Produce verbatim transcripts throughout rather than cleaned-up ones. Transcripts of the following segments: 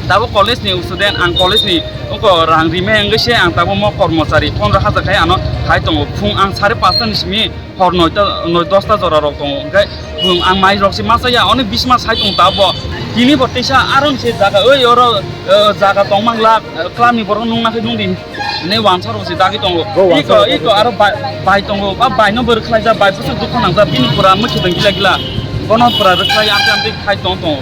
Tabuk college ni student, ang college ni oko rang rimai wngwi se ang tabuk mo kormochari pondro hajar khai ano khai tongo. Phung ang sare pasta ni simi hor noita, noi dosta jora rok tongo. Hwnkhe phung ang mai rok se masa ya, oni bisma sai tongo tabuk. Tini bo teisa aron se jaga, oi oro, eh, jaga tongmang lak, eh, club ni borok nungna khe nungdi. Ne wansa rok se dagi tongo. Iko, iko aro bai, bai tongo. Ba bai no bo rwkhlai jak, bai bwswk dukha nang jak, bini pura mwkhwtwng gila gila. Bono pura rwkhlai amte amte khai tong tongo.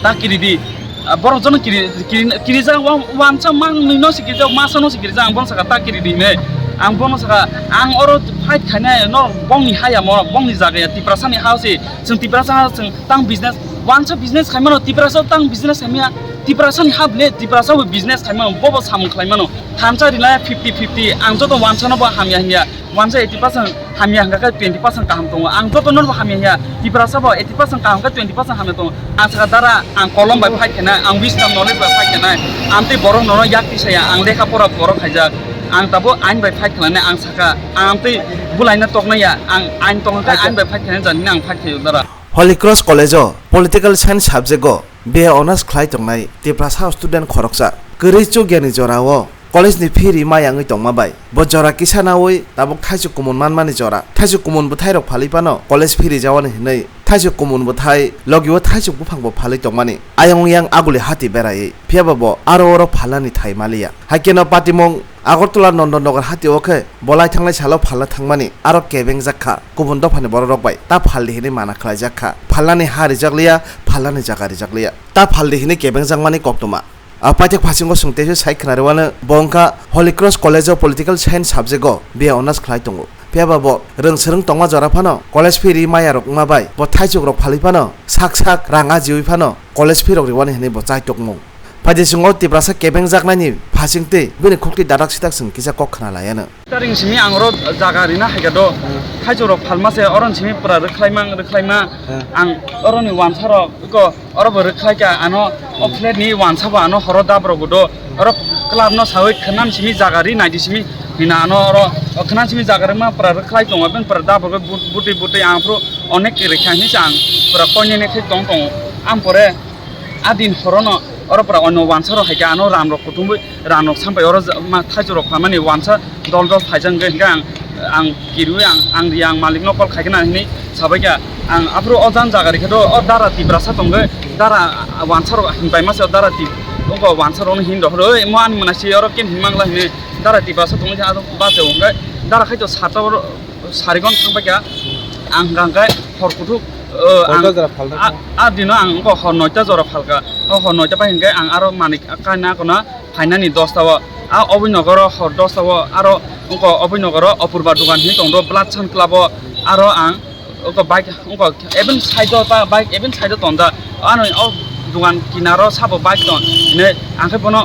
Ta kiri di. Ah, borok jono kiri, kiri, kiri jak, wa-, wansa mang nwi no se kiri jak, masa no se kiri jak, ang bono saka ta kiri di hinwi. Ang bono saka, ang oro fight khainai no bongni ha ya mo, bongni jaga ya, Tiprasa ni ha se, chwng Tiprasa ha, chwng tang business, wansa business khai mano, Tiprasa tang business khai maya, Tiprasa ni ha ble, Tiprasa bo business khai mano, bo bo samung khlai mano. Thansa rina fifty fifty, ang joto wansa no bo hamya hinya, wansa eighty percent hamya hingka khe twenty percent kaham tongo. Ang joto no bo hamya hinya, Tiprasa bo eighty percent kaham khe twenty percent hamya tongo. Ang saka dara, ang kolom bai fight khainai, ang wisdom knowledge bai fight khainai, ang tei borok nono yak tisaya, ang lekha pora borok khaijak, ang tabuk ain bai fight khainai, ang saka, ang tei bulaina toknai ya, ang ain tongkha khe ain bai fight khainai jani ang fight khaio dara. Holy Cross College o Political Science subject o B A honours khlai tongnai Tiprasa student khoroksa kwrwi chukya ni jora o college ni fee ri maya wngwi tongma bai bo jora kisa nawi tabuk thaichuk kumun manmani jora. Thaichuk kumun bwthai rok phalwi phano college fee rijawani hinwi thaichuk kumun bwthai logi o thaichuk buphang bo phalwi tongmani ayang yang aguli hati beraiwi, phiyaba bo aro oro phalnani thai maliya. Haikhe no patimung Agartala Nondon Nagar hati o khe bolai thanglai salo phalna thangmani aro kebengjak kha kubun dophani borok rok bai ta phaldi hinwi mana khlaijak kha. Phalnani ha rijak liya, phalnani jaga rijak liya. Ta phaldi hinwi kebengjakmani koktwma. A paithak phasingo chwng teisa sai khna rwano bo wngkha Holy Cross College o Political Science subject o B A honours khlai tongo. Phiyaba bo rwng swrwng tongma jora phano college fee ri maya rok wngma bai bo thaichuk rok phalwi phano sak sak rang ajiwi phano college fee rok riwani hinwi bo chai tongmung. Phaidi chwng o Tiprasa kebengjaknaini phasing twi bini khukti dadak sidak chwng kisa kok khna laiano. Taring simi ang oro jaga rina hai kha do. Thaichuk rok phalma se oro simi pura rwkhlaima, rwkhlaima. Ang oro ni wansa rok ko oro bo rwkhlai kha ano o flat ni wansa bo ano horo dab rok do. Oro club no sawi khwnam simi jaga ri nai di simi hina ano oro khwnam simi jaga rima pura rwkhlai tongo ben pura dab rok butwi butwi ang phuru onek rikha hinwi se ang pura koine ne khai tong tongo. Ang pore A din horono oro pura onno wansa rok hai khe ano ram rok kuthumwi ram rok sampai oro ja-, ma thaichuk rok phalmani wansa dol dol phaijak hwnkhe hwnkhe ang, ang kirwi ang, ang ri ang malik no call khai khna hinwi sabai kha. Ang aphuru o jan jaga rikhe do o dara Tiprasa tongkhe dara wansa rok hinpai masa dara Tip-, oko wansa rok no hin rok oi mo ani mwnasi oro ken hin mangla hinwi dara Tiprasa tongkhe ado bacha hwnkhe dara khai to sata oro Sarigon thang paikha, ang hwnkha hwnkhe hor kuthuk, o, ang, Noita jora phalna a, thang. A dino ang wngkha hor noita jora phalkha. O hor noita pai hwnkhe ang aro manik kaina kono phainani dosta o. A Oboi Nogoro hor dosta o aro wngkha Oboi Nogoro Apurba dogan hinwi tongdo Blood Sun Club o. Aro ang wngkha bike wngkha even side o ta bike even side o tonda. Ano o dogan kinaro sabo bike tong ne ang khe bono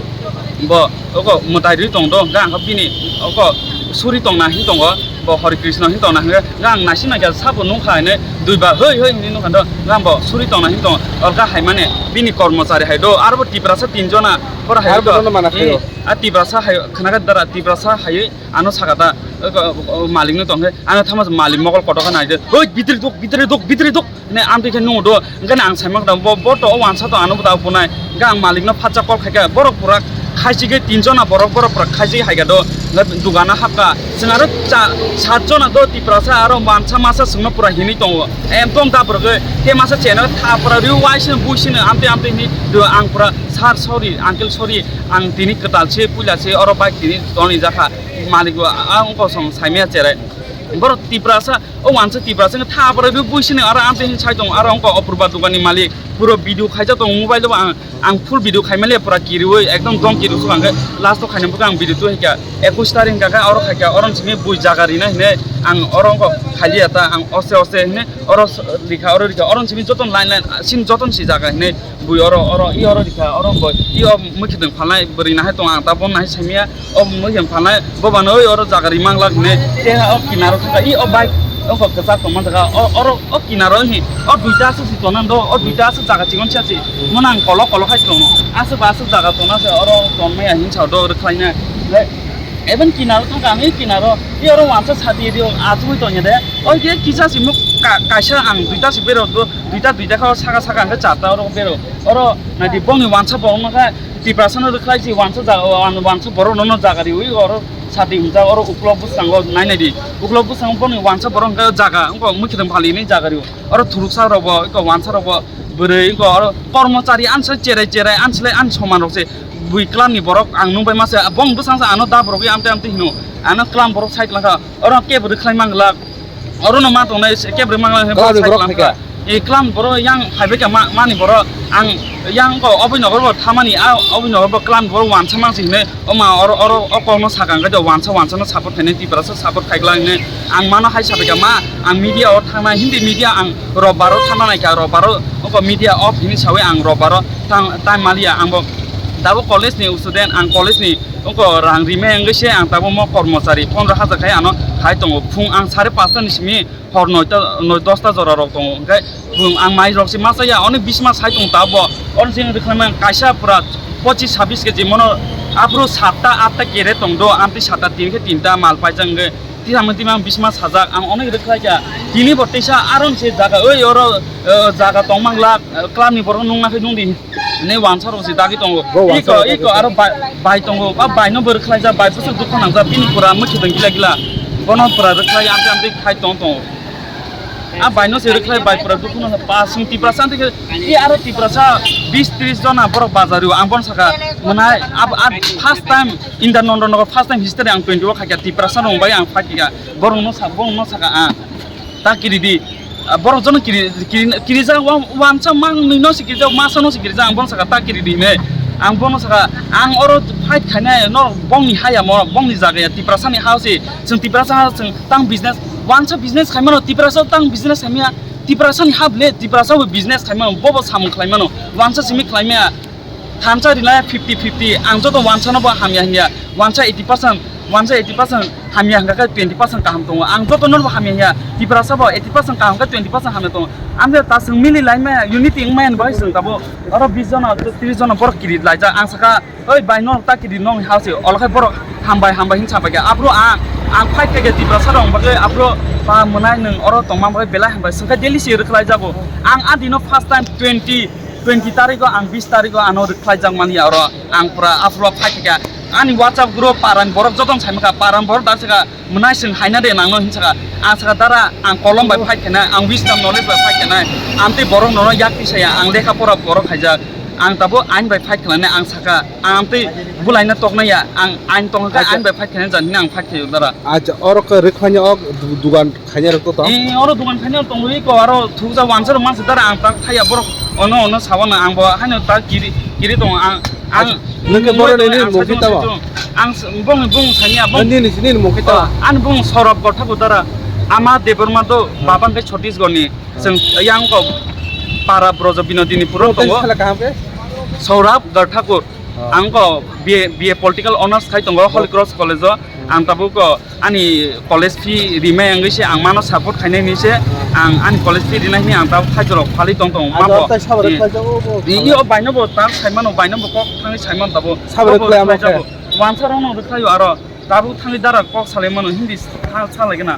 bo oko mwtai rwi tong do hwnkhe ang khe bini oko suri tongna hin tongo bo Hare Krishna hin tongna hwnkhe ang naising naikha sabo nukha hine dui ba hoi hoi hinwi nukha do hwnkhe ang bo suri tongna hin tongo orkha hai mane bini kormochari hai do aro bo Tiprasa tin jona boro hai Aro do bono mana khaio? A Tiprasa hai khwna khe dara Tiprasa hai ano saka ta oko, o, malik no tong khe ano thama malik mokol kotor khe nai de hoi bidiri duk bidiri duk bidiri duk. Hwnwi amtwi khe nungo do, hwnkhe ang saimang kha bo, bo to o wansa to ano bo da punai, hwnkhe ang malikno phatsa call khaikha, borok pura khaisike tin jona borok, borok pura khaisike haikha do, hwnkhe dugano hapkha, chwng aro cha-, sat jona do Tiprasa aro wansa masa chwngno pura hinwi tongo, emtong da borok khe masa cheno tha pura riu waisino buisino amtwi amtwi hinwi do, ang pura sir sorry, uncle sorry, ang tini kwtal se puila se oro bike tini tonwi jakha, malik bo a wngkha song saimaya cherai, borok Tiprasa. O wansa Tiprasa wngkha tha borok bo buisini aro amtwi hin sai tongo aro wngkha Apurba doganni malik puro video khaijak tongo mobile o ang, ang full video khaimaliya pura kiriwi ekdom dong kiri sukha hwnkhe last o khaina bwkha ang video tu haikha ekush tarik hwnkha khe oro khaikha oro simi bui jaga rina hinwi ang oro wngkha khaliya ta ang ose ose hinwi oro rikha oro rikha oro simi joto line line sini joto si jaga hinwi. Bui oro, oro, i oro rikha, oro bo, i o mwkhitwng phalnai bwrwi nahai tongo, ang ta bono nahai saimaya, o mwkhitwng phalnai, bo bano oi oro jaga ri manglak hinwi, tei o kinaro thangkha, i o bike, o kok kwchak tongma jaga, o, oro, o kinaro hi, o duita aswk si tongna do, o duita aswk jaga chikon si asi, mono ang kolok kolok hai tongo, aswk ba aswk jaga tongna se, oro tongmaya hinwi sa do, oro khlaina, even kinaro thangkha, ang i kinaro, i oro wansa sadi rio, achugwi tongya de, o khe kisa si muk ka-, kaisa ang duita si berok do, Duita, duita kha o saka saka hwnkhe charta oro bero. Oro naidi bongni wansa bo wngkha Tiprasa no rwkhlai si wansa jaga, wan-, wansa borok no, no jaga riwi oro sati hwnjak oro uklok bwskango nai nai di. Uklok bwskango boni wansa borok hwnkhe jaga wngkha mwkhitwng phali hinwi jaga riwo. Oro thuruksa rok bo, eko wansa rok bo bwrwi, eko oro kormochari ansa cherai cherai ansilai an soman rok se bui klam ni borok ang nung bai masa bong bwsang sa ano dab rogwi amte amte hino ano klam borok sai klangkha. Oro kebo rwkhlai manglak, oro no ma tongnai kebo rwkhlai manglak. Klam ni borok sai klangkha. E klam borok yang phaibai kha ma-, mani borok ang yang ko oboi nogor bo thamani a oboi nogor bo klam borok wansa mangsi hinwi oma oro oro o kok no sakang khe wansa wansa no support khainai Tiprasa support khaiglak hinwi ang mano hai sabai kha ma ang media o thangnai Hindi media ang robbaro thangna naikha robbaro oko media off hinwi sawi ang robbaro tang time maliya ang bo dabo college ni student ang college ni oko rang rimai wngwi se ang tabuk mo kormochari pondro hajar khai ano khai tongo phung ang sare pasta ni simi hor noita noi dosta jora rok tongo hwnkhe bwng ang mai rok se masa ya oni bisma sai tong ta bo oni se rwkhlai mang kaisa pura pochis sabis keji mono aphuru satta atta kere tong do amtwi satta tin khe tinta mal paijak hwnkhe tisa mwnti mang bisma sajak ang onek rwkhlai kha tini bo teisa aron se jaga oi oro jaga tong mang lak klam ni borok nung nakhe nung di. Ne wansa rok se dagi tongo. Iko iko aro bai tongo. Ba bai no bwrwk khlai ja bai bwswk dukho nang ja bini pura mwkhitwng gila gila. Bono pura rwkhlai amte amte khai tong tongo. A bai no se rwkhlai bai pura dukho nang ja pa sing Tiprasa amte ke i aro Tiprasa bis tris jona borok bajario ang bon saka mwnai ab ab first time in the nondo nogo first time history ang twenty o khaikha Tiprasa rong bai ang phakikha borok no sa borok no saka a. Ta kiri di. Ah, borok jono kiri kiri kiri ja wa-, wansa mang nui no si kiri ja masa no si kiri ja ang bono saka ta kiri di hinwi. Ang bono saka ang oro fight khainai no bongni haya mo bongni jaga ya Tiprasa ni ha si chwng Tiprasa ha chwng tang business wansa business khaimano Tiprasa tang business khaimya Tiprasa ni ha ble Tiprasa bo business khaimano bobo samung khlaimano wansa simi khlaimya. Thansa rinai fifty fifty, ang joto wansa no bo hamya hinya, wansa eighty percent, wansa eighty percent hamya hingka khe twenty percent kaham tongo, ang joto no bo hamya hinya, Tiprasa bo eighty percent kaham khe twenty percent hamya tongo, ang je ta chwng mili lai maya, unity wng maya ni bagwi chwng tabuk oro bis jona, tris jona borok kiri laijak, ang saka, "Oi bai, no ta kiri nong ha se," olo khe borok, "Hambai, hambai," hin sabai khe, aphuru ang, ang fight khe Tiprasa rok bagwi, aphuru ba mwnai nwng oro tongma bagwi belai hambai, swngkhe daily se rwkhlai jago, ang a dino first time twenty, twenty tarikh o ang bis tarikh o ano rwkhlai jak mani oro ang pura aphuru fight kha ani WhatsApp group paran borok joto sai maka paran borok da saka mwnai sing haina de nangno hin saka ang saka dara ang kolom bai fight kha nai ang wisdom knowledge bai fight kha nai amtwi borok nono yak twi saya ang lekha pora borok khaijak ang tabo ain bai fight kha nai ang saka ang amtwi bulaina toknai ya ang ain tong kha ain bai fight kha nai jani ang fight kha dara. Acha oro khe rwkhlai ni ok dugan Khaina rok to tong? Eh, oro dugan khaina tongo, iko aro thukjak wansa rok mansa dara ang tak thaya borok ono ono sabana ang bo haino tak kiri kiri tongo ang ang Acha, nwng khe borok nini mung khe tamo? Ang bong bong sanya bong. Nini nini mung khe tamo? Ani bong Saurabh Gorthakur dara ama Debbarma do baban khe Chhattisgarh ni seng yang ko para Brojo Binodini puro tongo. Saurabh Gorthakur ang ko B A B A political honors khai tongo Holy Cross College o ang tabuk ko Ani college fee rimai wngwi se ang mano support khainai hinwi se ang ani college fee rinai hinwi ang tabuk khaijorok phalwi tong tongo. Mabo tei sabare khlaijak o bo. Iyo baino bo tar saimano baino bo kok thangwi saimano tabuk. Sabare khlai amo khe. Wansa rokno rwkhlaio aro tabuk thangwi dara kok salaimano hindi sa salaigena.